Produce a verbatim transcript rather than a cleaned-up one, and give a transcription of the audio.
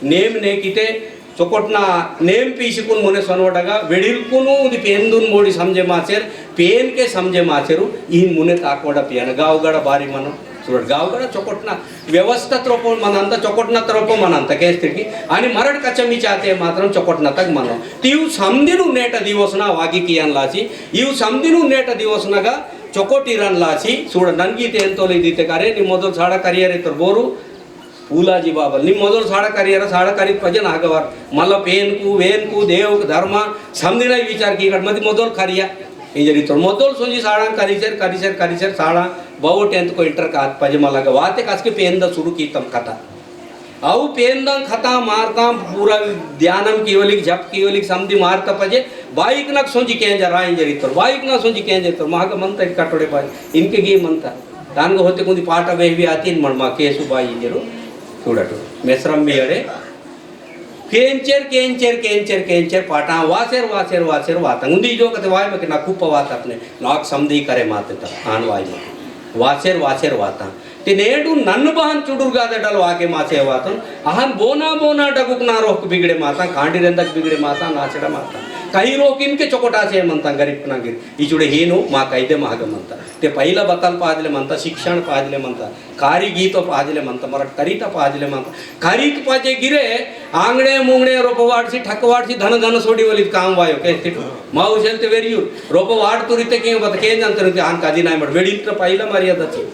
नेम ने किते चोकोटना नेम पीसिकुन मुने सनवडगा, वेडिलकुनु उदी पेंदुन मोड़ी समझे माचेर, पेन के समझे माचेरु, इन मुने ताकोड़ा पियाना, गावगड़ा बारी मनो, सुरट गावगड़ा चोकोटना व्यवस्था त्रोपो मनंता, चोकोटना त्रोपो मनंता, केस्तिरकी, आणि मरड कचमी चाते मात्रम चोकोटना तक मनो। तीउ समदिनु नेट दिवसना वागी कियान लासी, इउ समदिनु नेट दिवसनगा चोकोटिरन लासी, सुरट ननगी ते एंतोले दीते कारे, नि मोदल साड़ा करियरे तर बोरू, पूलाजी बाबल, निम मोदोल साड़ा करियारा, साड़ा करित पजे नागवार। मल्ला पेनकु, वेनकु, देवकु, धर्म, समदिना विचार की कट मति मोदोल करिया। इंजरी तो मोदोल सोंजी साड़ा करिसेर, करिसेर, करिसेर, साड़ा बहु tenth को inter का पजे मल्ला ग-, वाते कासके पेन द शुरू कीतम कथा। अउ पेन द कथा मारता पूरा ध्यानम कीवलिक, जप कीवलिक, समदि मारता पजे, बाइक नक सोंजी केंजर आ इंजरी तो, बाइक नक सोंजी केंजर तो, महाग मंता कटोड़े बाई, इनके गे मंता। तानगो होते कुंदी पाटा वेहवी आतीन मनमा केसु बाई इंजरु। चूड़टु। मेसरम मियड़े। केंचेर, केंचेर, केंचेर, केंचेर पाटा वासेर, वासेर, वासेर वाता। उंदी जो कते वाय मके ना कुप्पा वाता अपने। नाक समदी करे माते ता। आन वाय मके। वासेर, वासेर वाता। ते नेडू नन्न बहन चुडुर गादे डल वाके मासे वातन। अहन बोना, बोना डगुक ना रोक बिगड़े माता, कांडी रेंदक बिगड़े माता, नाचड़ा माता। कहीं रोक इनके चोकोटा से मनता गरीब ना गिर। इचुड़े हीनो मा कैदे महाग मनता। ते पहिला बतल पाजले मनता, शिक्षण पाजले मनता, कारी गीतो पाजले मनता, मरट करीता पाजले मनता। करीत पाजे गिरे, आंगणे मुंगणे रोप वाटसी, ठक वाटसी, धन धन सोडी वलित काम वायो, कहते तो। माऊ चलते वेरियु, रोप वाट तुरिते के बत के जानते रुते, आन काजी नाय मट, वेडिंत पहिला मर्यादा थी।